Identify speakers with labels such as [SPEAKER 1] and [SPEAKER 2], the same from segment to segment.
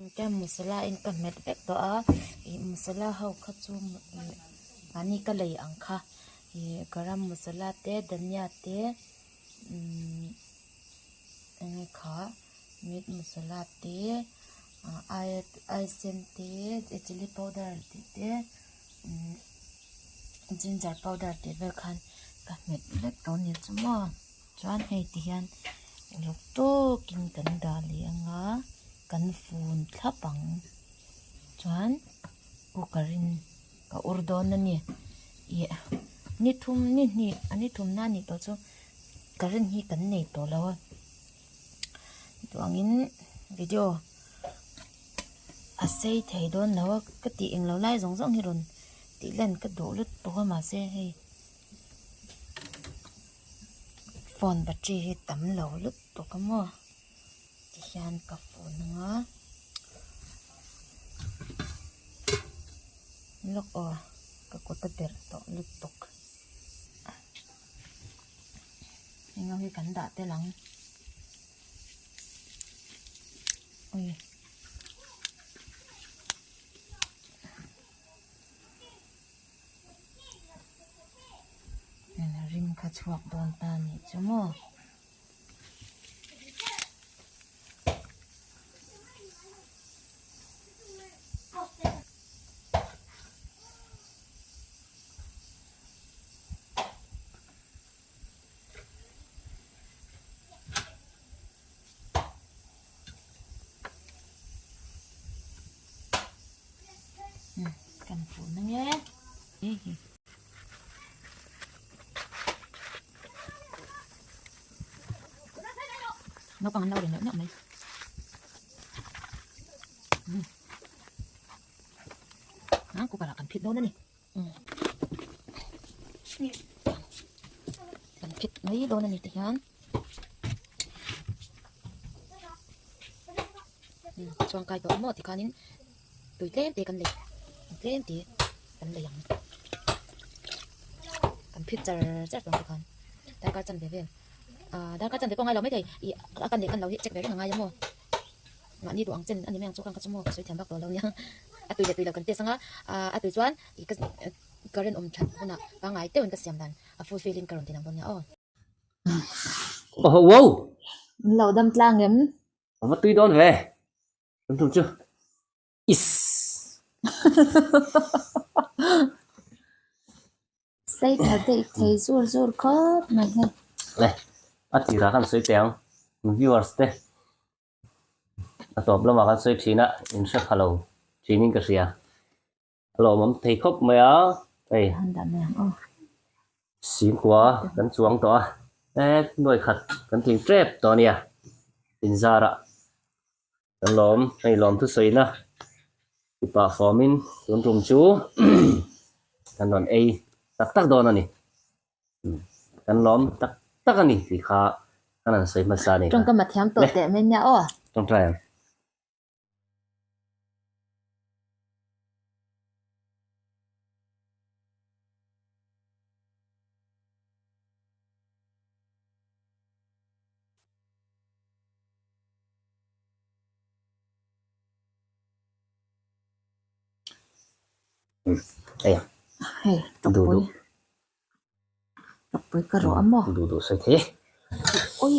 [SPEAKER 1] Chuan masala in ka hmet vek tawh a ih masala ho kha chu ih mahni ka lei ang kha ih garam masala te dhania te umm enge kha meat masala te ah aisen te chilli powder tih te umm ginger powder tih vel khan ka hmet vek tawh a ni chu maw chuan hei ti hian uluk tawkin kan dah leh anga kan fun thlap ang chuan cooker in ka ur dawn a ni ih ni thum ni hnih a ni thum na nih tawh chu current hi kan nei tawh lo a chuangin video a sei thei dawn lo a ka tih englo lai zawng zawng hi rawn tih lan ka duh lutuk a mahse hei phone battery hi tam lo lutuk a maw tihian ka fun ang a lawk aw ka kut a berh tawh lutuk eng ho hi kan dah tel ang ui. Rim kha chhuak dawn ta a nih chu maw. Kan fuh na nge naupang an lo ri neuh neuh mai a cooker ah kan phit dawn a ni kan phit mai dawn a ni tihian chuan kai tawh maw tikhanin tui tlem te kan lei tlem te kan lei ang kan phit char char tawh ang tikhan darkar chanve vel ah darkar chanve pawh a ngai lo maithei ih a kan leh kan lo hi check ve reng a ngai a maw mahni duh ang chen a ni mai ang chu khan kha chu maw ka sawi thiam vak tawh lo nia a tui leh tui lo kan test ang a ah a tui chuan ih ka current awm that hunah pangngai deuhin ka siam dan a full fill in ka rawn ti lang dawn nia aw.
[SPEAKER 2] Oh wow!
[SPEAKER 1] Lo dam tlang em?
[SPEAKER 2] A va tui dawn ve. Kan tum chu. Iss!
[SPEAKER 1] Sei tha daih thei zur zur khawp mai hei.
[SPEAKER 2] Le, a tirah khan sawi teh ang. Viewers te a tawp lamah khan sawi thin a, in hre pha lo thinin ka hria. A lawmawm thei khawp mai a, hei Singkua kan chuang tawh a, e nuai khat kan tling tep tawh a nia inzarah kan lawm hei lawm thusawina tipa fawmin tun tum chu kan rawn ei tak tak dawn a ni kan lawm tak tak a ni tih kha kan han sawi hmasa a ni kha.
[SPEAKER 1] Tawngkam a thiam tawh teh mai nia aw.
[SPEAKER 2] Tawngtai ang.
[SPEAKER 1] Hei tawpui tawpui ka rawh a maw
[SPEAKER 2] duh duh sawi thei e
[SPEAKER 1] ui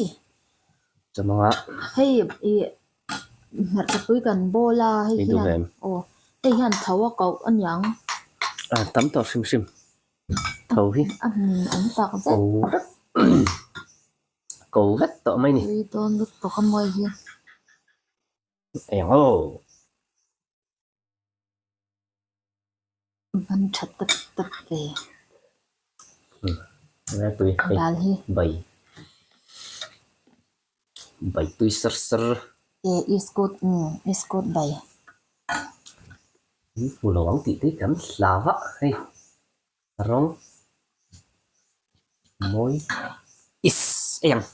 [SPEAKER 2] chumanga
[SPEAKER 1] hei ih hmarcha pui kan bawl a hei hian aw hei hian tho a koh a niang
[SPEAKER 2] a tam tawh hrim hrim tho hi
[SPEAKER 1] a hmun awm tak zet
[SPEAKER 2] ko vek ko vek tawh mai ni
[SPEAKER 1] tui dawn lutuk a mawi hi
[SPEAKER 2] eng aw.
[SPEAKER 1] Ban tha tak tak ve.
[SPEAKER 2] Tui hei
[SPEAKER 1] Dal hi.
[SPEAKER 2] Bai. Bai tui sar sar.
[SPEAKER 1] E iskut iskut bai.
[SPEAKER 2] Hmu lo ang tih te hi kan hlau a hei rawng mawi is ei ang.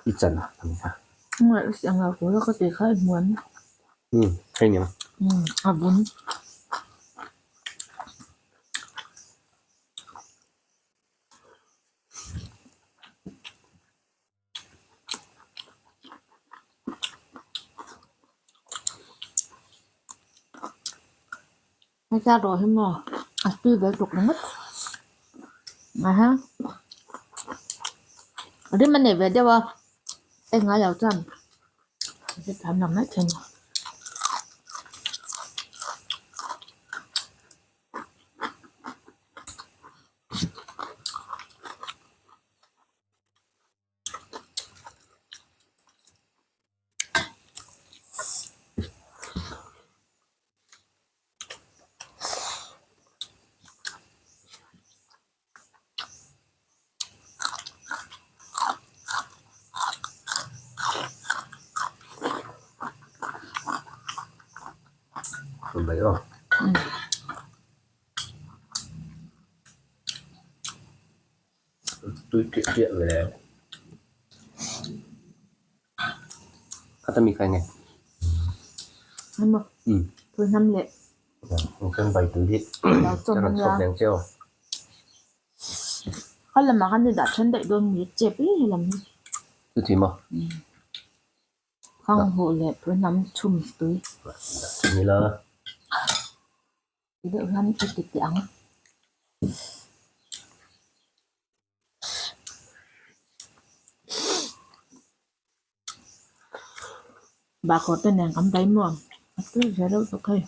[SPEAKER 2] I chan ang kha.
[SPEAKER 1] Ang lo tur a ka ti kha i hmuam.
[SPEAKER 2] Umm hei nia.
[SPEAKER 1] Umm a vun. Heta rawh hi maw a tui ve tuk ringawt aha rim a nei ve deuh a en ngai lo chuan a hrethiam lo mai thei a ni.
[SPEAKER 2] Mai aw. Tui chiah chiah ve le. Kha mi khai nge.
[SPEAKER 1] Emaw. Tui hnam leh.
[SPEAKER 2] Ang chuan bai tui hi. Ka rawn chhawp leng che aw.
[SPEAKER 1] Ka lamah khan i dah then daih dawn mi chep hi helam hi.
[SPEAKER 2] Chuti maw?
[SPEAKER 1] Khang hmuh leh tui hnam chhum tui.
[SPEAKER 2] Nila.
[SPEAKER 1] Ti deuh hian i ti teh ang. Bakhaw te nen kan bai maw a tui ve reuh bawk hei.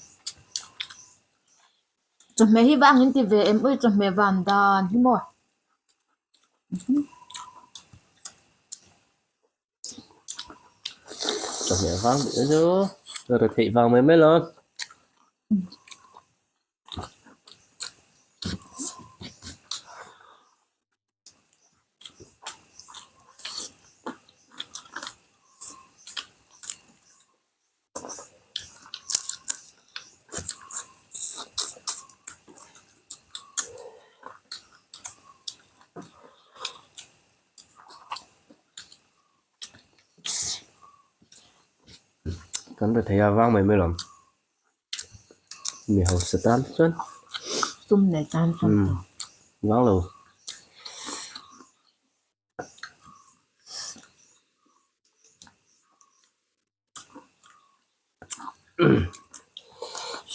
[SPEAKER 1] Chawhmeh hi vang in ti ve em ui chawhmeh van dan hi maw.
[SPEAKER 2] Chawhmeh vang tih chu retheih vang mai mai lo. Kan rethei a vang mai mai lo. Mi hausa tan chuan
[SPEAKER 1] Sum nei tan chuan
[SPEAKER 2] vang lo.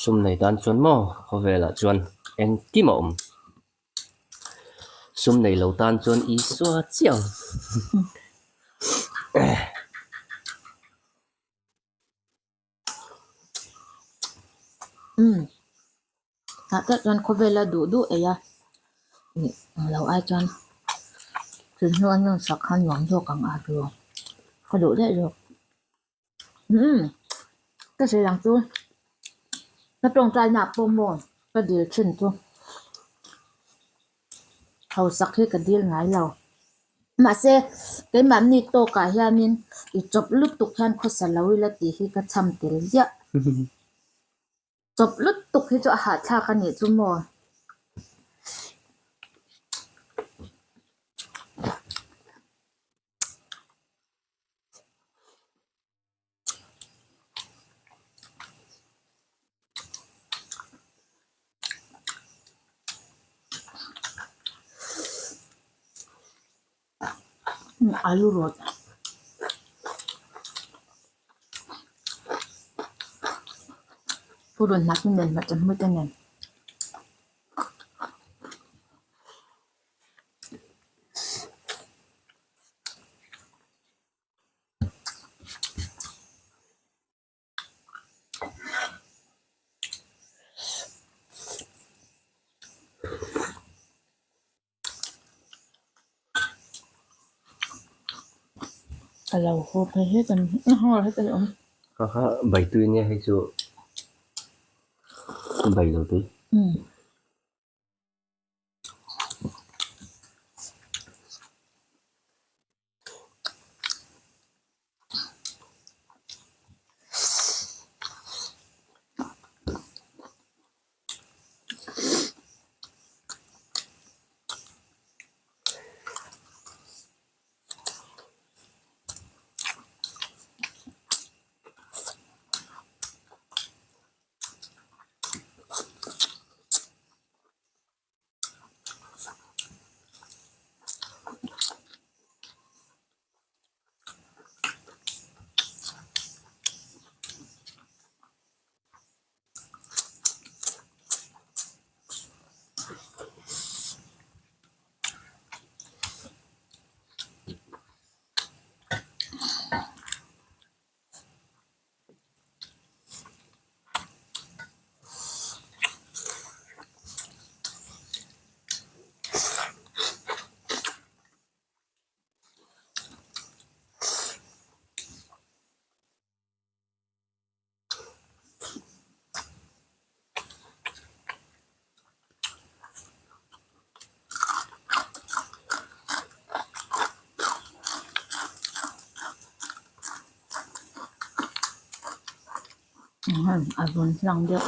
[SPEAKER 2] Sum nei tan chuan maw khawvelah chuan engkim a awm. Sum nei lo tan chuan Isua chiah ang.
[SPEAKER 1] Umm tah tak chuan khawvela duh duh ei a ih lo ai chuan thil hnu an rawn sak khan nuam zawk ang a tiraw ka duh daih zawk umm ka sawi ang chu ka tawngtai na pawh maw ka dil thin chu hausak hi ka dil ngai lo. Mahse, keimahni tawkah hianin i chawp lutuk hian khawsa lo ila tih hi ka chham tel ziah. Chawp lutuk hi chu a hahthlak a nih chu maw? Alu rawt purun hnah te nen hmarcha hmui te nen. Ka lo haw phei hlek a ni heta hi a awm.
[SPEAKER 2] Kha kha bai tui nia hei chu bai lo tui.
[SPEAKER 1] A vun hlang deuh.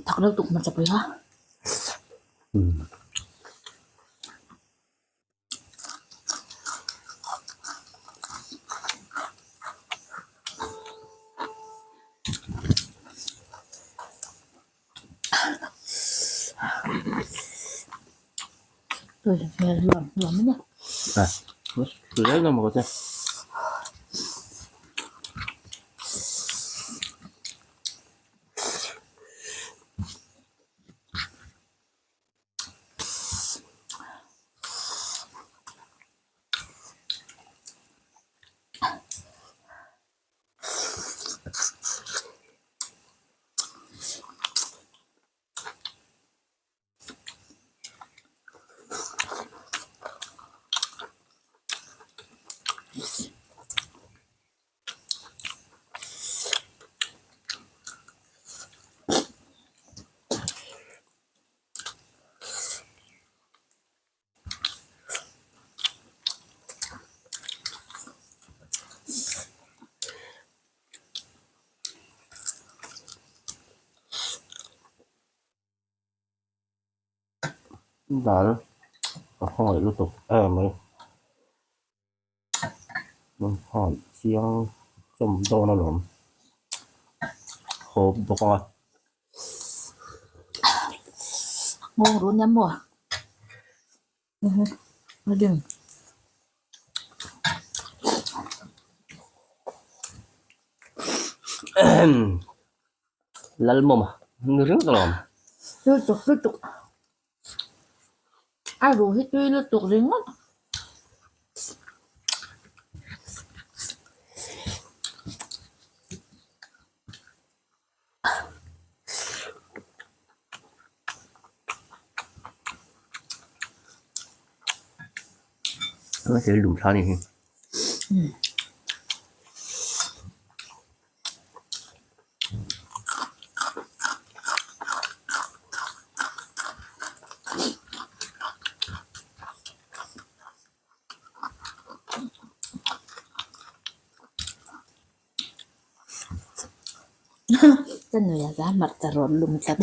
[SPEAKER 1] Thak deuh tuk hmasa pui kha.
[SPEAKER 2] Dal a khawngaih lutuk em mai an khan chiang chawm dawn alawm haw bawk a.
[SPEAKER 1] Nghawng run em maw? A ding.
[SPEAKER 2] Lalmawma ni ringawt alawm.
[SPEAKER 1] Lutuk lutuk. A ruh hi tui lutuk ringawt.
[SPEAKER 2] Thil dum tha ni hi.
[SPEAKER 1] Ka nuih a za hmarcha rawn lum tlat.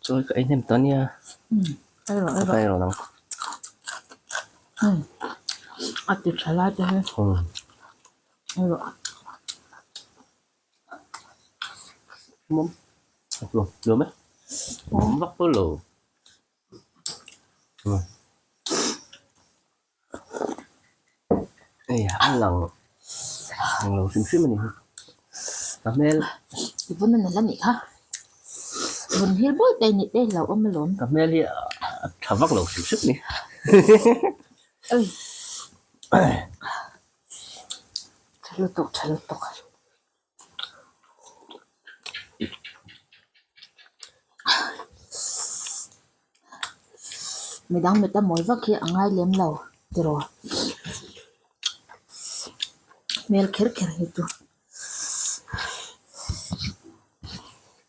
[SPEAKER 2] Chawi ka ei hnem tawh ania.
[SPEAKER 1] Ei rawh ei rawh.
[SPEAKER 2] Ei rawh ang.
[SPEAKER 1] A ti tha lai te hi. Ei rawh.
[SPEAKER 2] Mum. Luam e. Mum vak pawh lo. Hei a lang ang lo hrim hrim a ni hi a hmel
[SPEAKER 1] I vun a nalh a nih kha vun hil bawi te nih te lo awm alawm
[SPEAKER 2] ka hmel hi a tha vak lo hrim hrim a ni
[SPEAKER 1] Tha lutuk tha lutuk. Midang mit a mawi vak hi a ngai lem lo tiraw hmel kher kher hi chu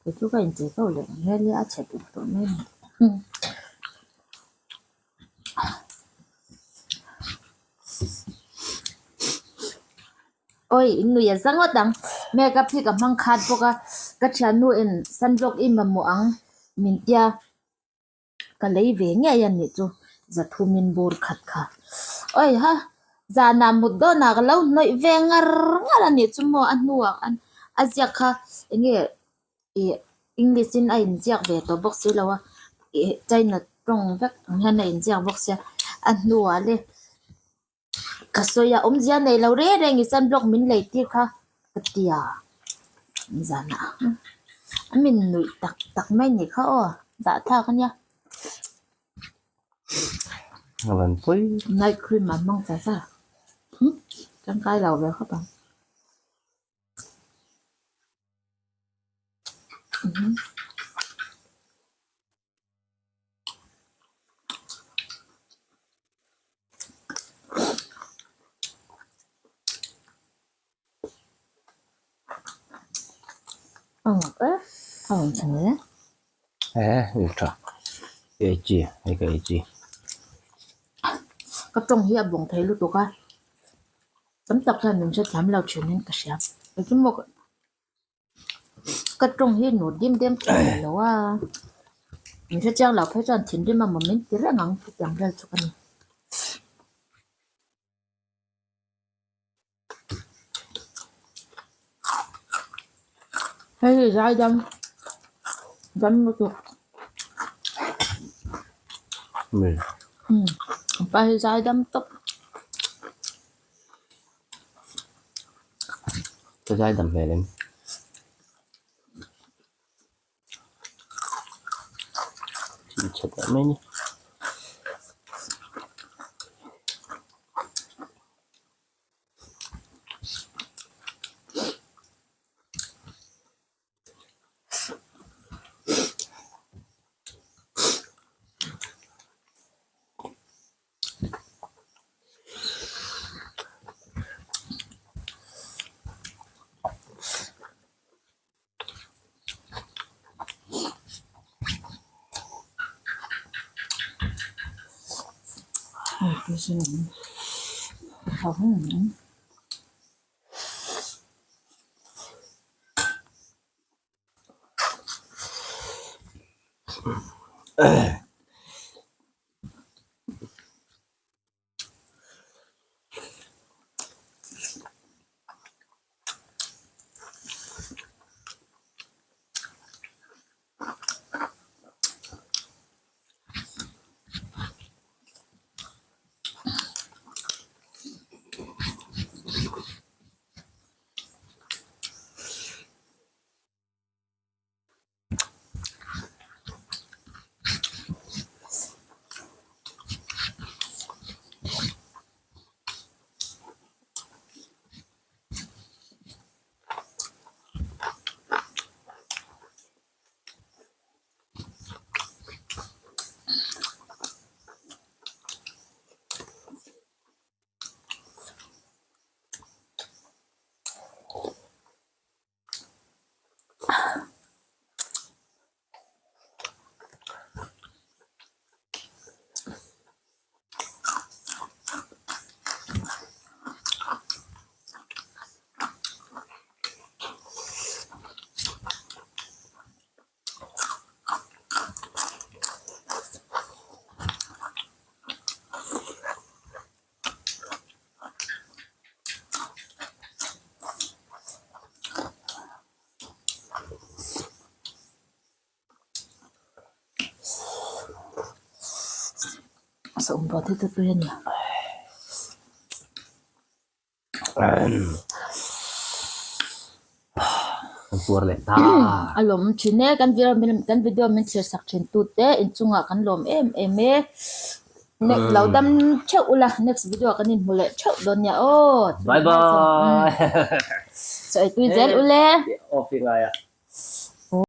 [SPEAKER 1] kei chu ka inchei fo leh hmel hi a chhe duh tawh mai a ni. Awi in nui a za ngawt ang. Makeup hi ka hmang khat bawk a, ka thiannu in sunblock i mamawh ang min tia ka lei ve ngei a nih chu zathumin bur khat kha. Awi ha zanah mut dawnah ka lo hnawih ve ngar ngar a nih chu maw a hnuah a ziak kha eng nge ih English in a inziak ve tawh bawk si lo a ih China tawng vek ang hian a inziak bawk sia a hnuah le. Ka sawi a awmzia nei lo reng reng i sunblock min lei tir kha ka ti a zanah a min nuih tak tak mai ni kha aw dah thlak a nia night cream an hmang char char tangkai lo ve khawp ang. Ka tawng hi a bawng thei lutuk a, tam tak hian min hrethiam lo thin in ka hria. Ka tawng hi nu dim dem thei ve lo a, min hre chiang lo phei chuan thinrim emaw min ti reng ang chutiang vel chu ka ni. Hei hi zaidam dam lutuk umm pa hi zaidam tawp.
[SPEAKER 2] Ka zai dam hmel em? Thil chhe teh mai ni.
[SPEAKER 1] Sawm pawh te chu tui a ni.
[SPEAKER 2] Kan puar leh ta.
[SPEAKER 1] A lawm thin e, kan video min kan video min thlir sak thin tu te inchungah kan lawm em em e. Ne lo dam theuh ula next video ah kan inhmu leh theuh dawn nia aw.
[SPEAKER 2] Bye bye.
[SPEAKER 1] Chaw ei tui zel ule.
[SPEAKER 2] Off i ngai a.